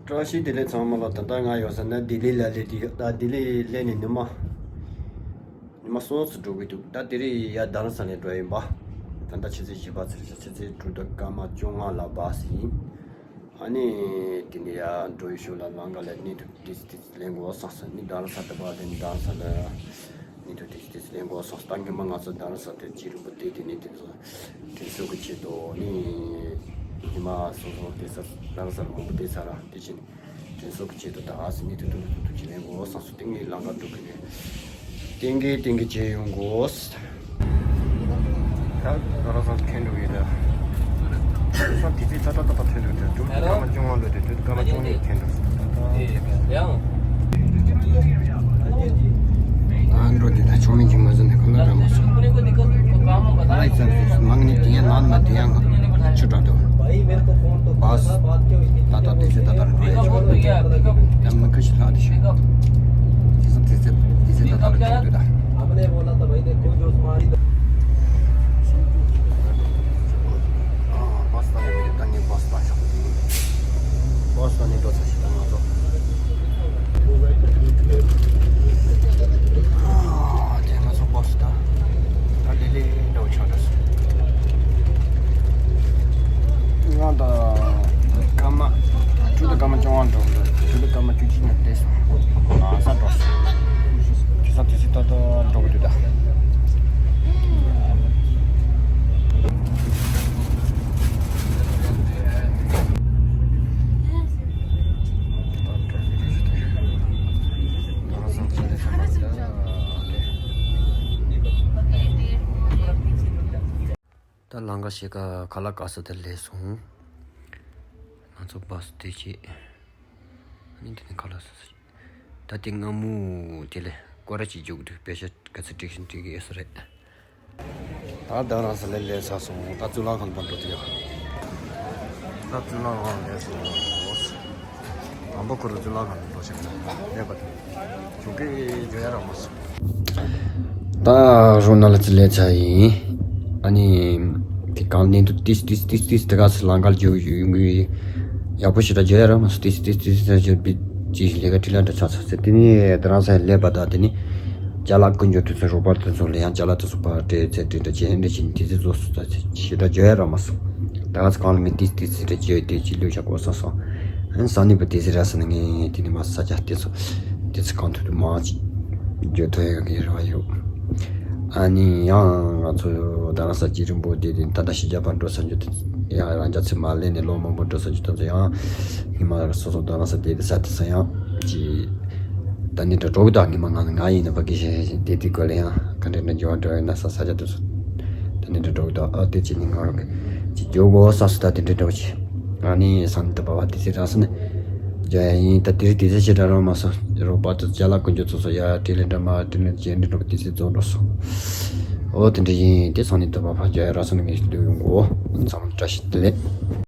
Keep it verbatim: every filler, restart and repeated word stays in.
བཀྲ་ཤིས་བདེ་ལེགས་ཚང་མ་ལ། ད་ལྟ་ང་ཡོད་ས་ན་ལྡི་ལི་ལ་སླེབས་དུས་ཡོད། ད་ལྡི་ལི་སླེབས་ནས་ཉི་མ་ཉི་མ་གསུམ་ཙམ་འགྲོ་གི་འདུག་ད་དེ་རིང་ཡར་རྡ་རམ་ས་ལ་འགྲོ་ཡིན་པ། ད་ལྟ་ཆུ་ཚོད་བཞི་པ་ཚར་ཤག་ཆུ་ཚོད་དྲུག་དང་སྐར་མ་བཅོ་ལྔ་ལ་བཱས་ཡིན། ཨ་ནི་དེ་ནས་ཡར་འགྲོ་ཡི་ཤུལ་ལ་ལམ་ཁ་ལ་གནས་ཐུབ་ཏིས་ཏིས་ལེན་དགོས་བསམ་སོང་། ནི་རྡ་རམ་ས་ད་བར་དེ་ནི་རྡ་རམ་ས་ལ་ནི་དུ་དེ་དེ་ལེན་དགོས་སོང་། ད་སྔོན་མ་ང་ཚོ་རྡ་རམ་ས་དེ་རྗེས་རིང་པོ་བསྡད་དེ་ནི་དེ་ཚོ་དྲན་གསོ་གི་ཆེད་དུ་ནི་ཉི་མ་སོ་སོ་བསྡད་ས་རྡ་རམ་ས་ལ་མང་པོ་བསྡད་ས་ར་དེ་བཞིན་དྲན་གསོ་གི་ཆེད་དུ་ད་ཨ་སི་ནི་དུ་དུ་དུ་དུ་ཅི་ལེན་དགོས་བསམ་སོང་། དེ་ངའི་ལམ་ཁ་འགྲོ་གི་རེད། ཏན་གི་ཏན་གི་བྱས་ཡོང་དགོས། ད་རྡ་རམ་ས་ཁེངས་འགྲོ་གི་ཡོད་ད། ས་དེ་དུས་ཏག་ཏག་ཏག་ཏག་ཐོན་འགྲོ་གི་ཡོད། དུས་སྐར་མ་བཅོ་ལྔ་འགྲོ་དུས་དུས་སྐར་མ་བཅོ་ལྔ་ཐོན་འགྲོ་སོང་། ད་འགྲོ་དེ་ད་ཆུང་མིན་གྱི་མ་ཟིན་ནས་ཁོ་ན་འགྲོ་མ་སོང་། ང་ཡི་ཚབ་ཞུས་མང་ནི་དེ་ཡང་ནང་ན་དེ་ཡང་ཆུ་དྲག་འདུག་བཱས་ད་ལྟ་དེ་ཚོད་ད་ལྟ་འགྲོ་ཡ་ཆོག་འདུག་ད་མི་ཁ་ཤས་ལྷག་དེ་ཤོད། དེ་ཚོ་དེ་ཚོད་དེ་ཚོད་ད་ལྟ་འགྲོ་འདུག་ད། ཨ། བཱས་ལྟ་ནས་མི་འདུག་ད་ངས་བཱས་ལྟ་ཤོག་དེ་ཡིན། བཱས་ལྟ་ནས་འགྲོ་ཚར་ཤག་ད་ང་ཚོ། ཨ། དེ་ང་ཚོ་བཱས་ལྟ། ད་ལི་ལི་འདྲ་བོ་ཆགས་འགྲོ་སོང་། ང་ད་སྐར་མ་དྲུག་དང་སྐར་མ་བཅོ་ལྔ་འགྲོ་གི་འདུག་དྲུག་དང་སྐར་མ་བཅུ་གཅིག་ནས་བལྟས་སོང་། ལམ་སང་འགྲོ་སོང་། དེ་ཚོ་དེ་ཚོད་ཏག་ཏག་འགྲོ་གི་འདུག་ད། ད་ལམ་ཁ་ཕྱེད་ཀ་ཁ་ལག་ག་ས་དེ་སླེབས་སོང་། ང་ཚོ་བཱས་དེ་བྱས། ཨ་ནི་དེ་ནས་ཁ་ལག་ཟ་ས། ད་དེ་སྔ་མོ་དེ་ལས་སྐོར་ར་ཅིག་རྒྱུགས་འདུག་དཔེ་ཆ་ག་ཚོད་བསྒྲིགས་ཤིང་བསྒྲིགས་ཀྱི་ཡོད་ས་རེད། ད་རྡ་རམ་ས་ལ་སླེབས་ཚར་སོང་། ད་གཙུག་ལག་ཁང་ལ་འགྲོ་དུས་ཡོད། ད་གཙུག་ལག་ཁང་སླེབས་སོང་། དང་པོ་ཁོ་རང་གཙུག་ལག་ཁང་ལ་འགྲོ་ཆེད་སླེབས་པ་དང་། བྱུང་གི་འགྲོ་ཡ་རག་མ་སོང་། ད་རུ་ན་ལ་ཙི་ལས་ཚ་ཡིན། ཨ་ནི་དེ་གང་ནས་འདུག་ཏིས་ཏིས་ཏིས་ཏིས་དེ་ག་སི་ལང་ཀར་འཇུག་ཡོང་གི་ཡག་པོ་ཞེ་དྲག་འཇུག་ཡ་རག་མ་སོང་། ཏིས་ཏིས་ཏིས་ཏིས་འཇུག་པའི་ཅི་ལས་ཀ་ཁྲི་ལ་འདྲ་ཆགས་ཚར་ཚེ། དེ་ནས་རྡ་རམ་ས་ལ་སླེབས་པ་དང་དེ་ནས་ཅ་ལག་ཀུན་འཇོག་དུས་ཚོད་རོགས་པ་དེ་ཚོ་ལ་ཡང་ཅ་ལག་དེ་ཚོ་ཕར་སྤྲད་ཚེ་དེ་འདྲ་བྱས་འདྲ་བྱས་དེ་ཚོ་བཟོ་ཚར་ཚེ་ཞེ་དྲག་འཇུག་ཡ་རག་མ་སོང་། ད་ག་ཚོད་གང་ལ་མི་ཏིས་ཏིས་ཏིས་རེ་བྱས་དེ་ཅི་ལུས་བྱ་དགོས་བསམ་སོང་། ཨ་ནི་ས་ནི་པ་དེ་ཚེ་ར་ས་ནི་ངས་དེ་ནི་མ་ས་ཆ་དེ་ཚོ་དེ་ཚེ་གང་ཐུབ་ཐུབ་མང་ཅིག་བརྗོད་ཐུབ་ཡག་གི་རེ་བ་ཡོད། ཨ་ནི་ཡང་ང་ཚོ་རྡ་རམ་ས་རྗེས་རིང་པོ་བསྡད་དེ་ད་ལྟ་ཕྱི་རྒྱལ་བར་འགྲོ་ས་འཇུ་དེ་ཡང་རང་རྒྱ་ཚེ་མ་ལེན་ནས་ལོ་མང་པོ་འགྲོ་ས་འཇུ་ད་ཚོ་ཡང་ཉི་མ་སོ་སོ་རྡ་རམ་ས་བསྡད་དེ་ས་དེ་ས་ཡང་ཅི་ད་ནི་འདྲ་འགྲོ་གི་ད་ཉི་མ་ང་ང་ཡིན་ན་ཕ་གི་ཞེ་ཞེ་བསྡད་དེ་དགོས་ལ་ཡང་ག་འདྲ་འདྲ་འགྱུར་བ་འགྲོ་ཡོད་ན་ས་ས་ཆ་དེ་ཚོ་ད་ནི་འདྲ་འགྲོ་གི་ད་ཨ་དེ་ཅི་ནི་ང་རང་གི་ཅི་འགྱུར་གོ་ས་སུ་ད་དེ་འདྲ་འགྲོ་ཅི། ཨ་ནི་སང་ཉིན་ད་བ་བ་དེ་ཚེ་རང་སོང་ནས་རྒྱ་ཡ་ཡིན། ད་དེ་རིང་དེ་ཚེ་ཞེ་དྲག་རང་མ་སོང་། རོགས་པ་ཚོ་ཅ་ལག་ཀུན་སྤྱོད་ཚོ་སོ་ཡ་དྲིན་ལན་འདྲ་མ་དྲིན་ལན་ཅན་འདྲ་འགྲོ་དེ་ཚེ་རྫོགས་འགྲོ་སོང་། ཨོ་དེ་འདྲ་ཡིན། དེ་སང་ཉིན་ད་བ་བ་རྒྱ་ཡ་རང་སོང་ནས་ངས་ལུས་ཡོང་གོ། ཚང་མ་བཀྲ་ཤིས་བདེ་ལེགས།